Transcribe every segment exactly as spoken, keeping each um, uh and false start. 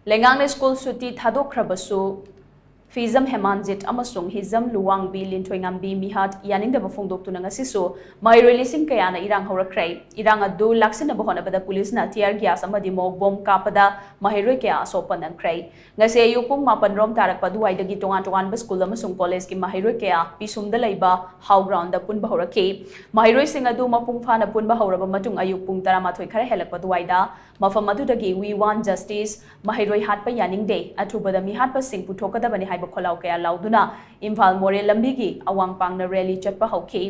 ꯂꯩꯉꯥꯛꯅ ꯁ꯭ꯀꯨꯜ ꯁꯨꯇꯤ ꯊꯥꯗꯣꯛꯈ꯭ꯔꯕꯁꯨ ꯐꯤꯖꯝ ꯍꯦꯃꯥꯟꯖꯤꯠ ꯑꯃꯁꯨꯡ ꯍꯤꯖꯝ ꯂꯨꯋꯥꯡꯕꯤ ꯂꯤꯟꯊꯣꯏꯉꯥꯝꯕꯤ ꯃꯤꯍꯥꯠ ꯌꯥꯅꯤꯡꯗꯕ ꯐꯣꯡꯗꯣꯛꯇꯨꯅ ꯉꯁꯤꯁꯨ ꯃꯍꯩꯔꯣꯏ ꯂꯤꯁꯤꯡ ꯀꯌꯥꯅ ꯏꯔꯥꯡ ꯍꯧꯔꯛꯈ꯭ꯔꯦ꯫ ꯏꯔꯥꯡ ꯑꯗꯨ ꯂꯥꯛꯁꯤꯟꯅꯕ ꯍꯣꯠꯅꯕꯗ ꯄꯨꯂꯤꯁꯅ tear gas ꯑꯃꯗꯤ ꯃꯣꯛ ꯕꯣꯝ ꯀꯥꯞꯄꯗ ꯃꯍꯩꯔꯣꯏ ꯀꯌꯥ ꯑꯁꯣꯛꯄ ꯅꯪꯈ꯭ꯔꯦ꯫ ꯉꯁꯤ ꯑꯌꯨꯛ ꯄꯨꯡ ꯃꯥꯄꯟ ꯔꯣꯝ ꯇꯥꯔꯛꯄ ꯑꯗꯨꯋꯥꯏꯗꯒꯤ ꯇꯣꯉꯥꯟ ꯇꯣꯉꯥꯟꯕ ꯁ꯭ꯀꯨꯜ ꯑꯃꯁꯨꯡ ꯀꯣꯂꯦꯖꯀꯤ ꯃꯍꯩꯔꯣꯏ ꯀꯌꯥ ꯄꯤꯁꯨꯝꯗ ꯂꯩꯕ ꯍꯥꯎ ꯒ꯭ꯔꯥꯎꯟꯗ ꯄꯨꯟꯕ ꯍꯧꯔꯛꯈꯤ꯫ ꯃꯍꯩꯔꯣꯏꯁꯤꯡ ꯑꯗꯨ ꯃꯄꯨꯡ ꯐꯥꯅ ꯄꯨꯟꯕ ꯍꯧꯔꯕ ꯃꯇꯨꯡ ꯑꯌꯨꯛ ꯄꯨꯡ ꯇꯔꯥꯃꯥꯊꯣꯏ ꯈꯔ ꯍꯦꯜꯂꯛꯄ ꯑꯗꯨꯋꯥꯏꯗ ꯃꯐꯝ ꯑꯗꯨꯗꯒꯤ We Want Justice, ꯃꯍꯩꯔꯣꯏ ꯍꯥꯠꯄ ꯌꯥꯅꯤꯡꯗꯦ, ꯑꯊꯨꯕꯗ ꯃꯤꯍꯥꯠꯄꯁꯤꯡ ꯄꯨꯊꯣꯛꯀꯗꯕꯅꯤ ꯍꯥꯏꯕ ꯈꯣꯜꯂꯥꯎ ꯀꯌꯥ ꯂꯥꯎꯗꯨꯅ ꯏꯝꯐꯥꯜ ꯃꯣꯔꯦ ꯂꯝꯕꯤꯒꯤ ꯑꯋꯥꯡ ꯄꯥꯡꯅ rally ꯆꯠꯄ ꯍꯧꯈꯤ꯫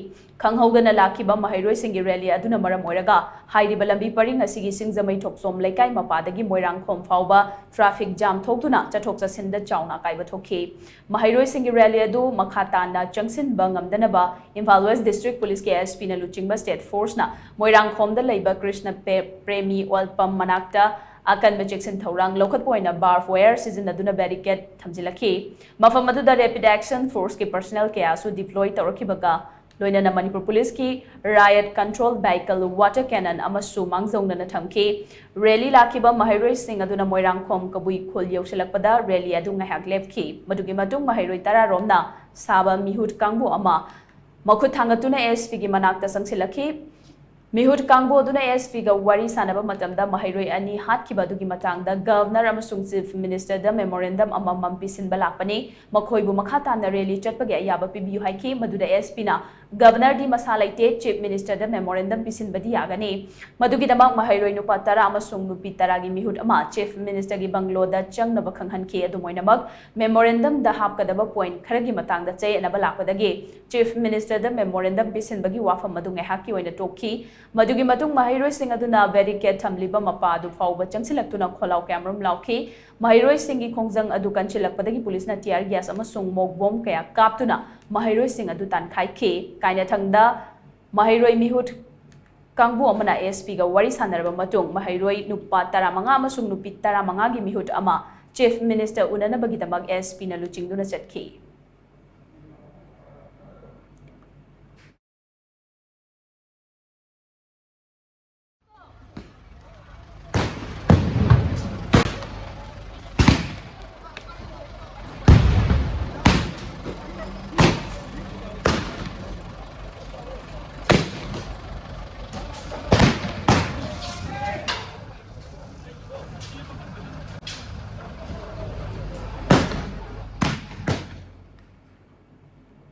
ꯈꯪꯍꯧꯗꯅ ꯂꯥꯛꯈꯤꯕ ꯃꯍꯩꯔꯣꯏꯁꯤꯡꯒꯤ rally ꯑꯗꯨꯅ ꯃꯔꯝ ꯑꯣꯏꯔꯒ ꯍꯥꯏꯔꯤꯕ ꯂꯝꯕꯤ ꯄꯔꯤꯡ ꯑꯁꯤꯒꯤ ꯁꯤꯡꯖꯃꯩ ꯊꯣꯛꯆꯣꯝ ꯂꯩꯀꯥꯏ ꯃꯄꯥꯗꯒꯤ ꯃꯣꯏꯔꯥꯡꯈꯣꯝ ꯐꯥꯎꯕ traffic jam ꯊꯣꯛꯇꯨꯅ ꯆꯠꯊꯣꯛ ꯆꯠꯁꯤꯟꯗ ꯆꯥꯎꯅ ꯑꯀꯥꯏꯕ ꯊꯣꯛꯈꯤ꯫ ꯃꯍꯩꯔꯣꯏꯁꯤꯡꯒꯤ rally ꯑꯗꯨ ꯃꯈꯥ ꯇꯥꯅ ꯆꯪꯁꯤꯟꯕ ꯉꯝꯗꯅꯕ ꯏꯝꯐꯥꯜ West District Police ꯀꯤ S P ꯅ ꯂꯨꯆꯤꯡꯕ state force ꯅ ꯃꯣꯏꯔꯥꯡꯈꯣꯝꯗ ꯂꯩꯕ ꯀ꯭ꯔꯤꯁꯅ ꯄꯦ-, ꯄ꯭ꯔꯦꯃꯤ oil pump ꯃꯅꯥꯛꯇ ꯑꯀꯟꯕ ꯆꯦꯛꯁꯤꯟ ꯊꯧꯔꯥꯡ ꯂꯧꯈꯠꯄ ꯑꯣꯏꯅ barbed wire ꯁꯤꯖꯤꯟꯅꯗꯨꯅ barricade ꯊꯝꯖꯤꯜꯂꯛꯈꯤ꯫ ꯃꯐꯝ ꯑꯗꯨꯗ rapid action force ꯀꯤ personnel ꯀꯌꯥꯁꯨ deploy ꯇꯧꯔꯛꯈꯤꯕꯒ ꯂꯣꯏꯅꯅ ꯃꯅꯤꯄꯨꯔ ꯄꯨꯂꯤꯁꯀꯤ riot control vehicle, water cannon ꯑꯃꯁꯨ ꯃꯥꯡꯖꯧꯅꯅ ꯊꯝꯈꯤ꯫ Rally ꯂꯥꯛꯈꯤꯕ ꯃꯍꯩꯔꯣꯏꯁꯤꯡ ꯑꯗꯨꯅ ꯃꯣꯏꯔꯥꯡꯈꯣꯝ ꯀꯕꯨꯏ ꯈꯨꯜ ꯌꯧꯁꯤꯜꯂꯛꯄꯗ rally ꯑꯗꯨ ꯉꯥꯏꯍꯥꯛ ꯂꯦꯞꯈꯤ꯫ ꯃꯗꯨꯒꯤ ꯃꯇꯨꯡ ꯃꯍꯩꯔꯣꯏ ꯇꯔꯥ ꯔꯣꯝꯅ ꯁꯥꯕ ꯃꯤꯍꯨꯠ ꯀꯥꯡꯕꯨ ꯑꯃ ꯃꯈꯨꯠ ꯊꯥꯡꯒꯠꯇꯨꯅ S P ꯒꯤ ꯃꯅꯥꯛꯇ ꯆꯪꯁꯤꯜꯂꯛꯈꯤ꯫ ꯃꯤꯍꯨꯠ ꯀꯥꯡꯕꯨ ꯑꯗꯨꯅ S P ꯒ ꯋꯥꯔꯤ ꯁꯥꯟꯅꯕ ꯃꯇꯝꯗ ꯃꯍꯩꯔꯣꯏ ꯑꯅꯤ ꯍꯥꯠꯈꯤꯕ ꯑꯗꯨꯒꯤ ꯃꯇꯥꯡꯗ Governor ꯑꯃꯁꯨꯡ Chief Minister ꯗ memorandum ꯑꯃꯃꯝ ꯄꯤꯁꯤꯟꯕ ꯂꯥꯛꯄꯅꯤ꯫ ꯃꯈꯣꯏꯕꯨ ꯃꯈꯥ ꯇꯥꯅ rally ꯆꯠꯄꯒꯤ ꯑꯌꯥꯕ ꯄꯤꯕꯤꯌꯨ ꯍꯥꯏꯈꯤ꯫ ꯃꯗꯨꯗ S P ꯅ Governor ꯗꯤ ꯃꯁꯥ ꯂꯩꯇꯦ, Chief Minister ꯗ memorandum ꯄꯤꯁꯤꯟꯕꯗꯤ ꯌꯥꯒꯅꯤ꯫ ꯃꯗꯨꯒꯤꯗꯃꯛ ꯃꯍꯩꯔꯣꯏ ꯅꯨꯄꯥ ꯇꯔꯥ ꯑꯃꯁꯨꯡ ꯅꯨꯄꯤ ꯇꯔꯥꯒꯤ ꯃꯤꯍꯨꯠ ꯑꯃ Chief Minister ꯒꯤ ꯕꯪꯒꯂꯣꯗ ꯆꯪꯅꯕ ꯈꯪꯍꯟꯈꯤ꯫ ꯑꯗꯨꯝ ꯑꯣꯏꯅꯃꯛ, memorandum ꯗ ꯍꯥꯞꯀꯗꯕ point ꯈꯔꯒꯤ ꯃꯇꯥꯡꯗ ꯆꯌꯦꯠꯅꯕ ꯂꯥꯛꯄꯗꯒꯤ Chief Minister ꯗ memorandum ꯄꯤꯁꯤꯟꯕꯒꯤ ꯋꯥꯐꯝ ꯑꯗꯨ ꯉꯥꯏꯍꯥꯛꯀꯤ ꯑꯣꯏꯅ ꯇꯣꯛꯈꯤ꯫ ꯃꯗꯨꯒꯤ ꯃꯇꯨꯡ ꯃꯍꯩꯔꯣꯏꯁꯤꯡ ꯑꯗꯨꯅ barricade ꯊꯝꯂꯤꯕ ꯃꯄꯥ ꯑꯗꯨ ꯐꯥꯎꯕ ꯆꯪꯁꯤꯜꯂꯛꯇꯨꯅ ꯈꯣꯜꯂꯥꯎ ꯀꯌꯥꯃꯔꯨꯝ ꯂꯥꯎꯈꯤ꯫ ꯃꯍꯩꯔꯣꯏꯁꯤꯡꯒꯤ ꯈꯣꯡꯖꯪ ꯑꯗꯨ ꯀꯟꯁꯤꯜꯂꯛꯄꯗꯒꯤ ꯄꯨꯂꯤꯁꯅ tear gas ꯑꯃꯁꯨꯡ ꯃꯣꯛ ꯕꯣꯝ ꯀꯌꯥ ꯀꯥꯞꯇꯨꯅ ꯃꯍꯩꯔꯣꯏꯁꯤꯡ ꯑꯗꯨ ꯇꯥꯟꯈꯥꯏꯈꯤ꯫ ꯀꯥꯏꯅꯊꯪꯗ ꯃꯍꯩꯔꯣꯏ ꯃꯤꯍꯨꯠ ꯀꯥꯡꯕꯨ ꯑꯃꯅ S P ꯒ ꯋꯥꯔꯤ ꯁꯥꯟꯅꯔꯕ ꯃꯇꯨꯡ, ꯃꯍꯩꯔꯣꯏ ꯅꯨꯄꯥ ꯇꯔꯥꯃꯉꯥ ꯑꯃꯁꯨꯡ ꯅꯨꯄꯤ ꯇꯔꯥꯃꯉꯥꯒꯤ ꯃꯤꯍꯨꯠ ꯑꯃ Chief Minister ꯎꯅꯅꯕꯒꯤꯗꯃꯛ S P ꯅ ꯂꯨꯆꯤꯡꯗꯨꯅ ꯆꯠꯈꯤ꯫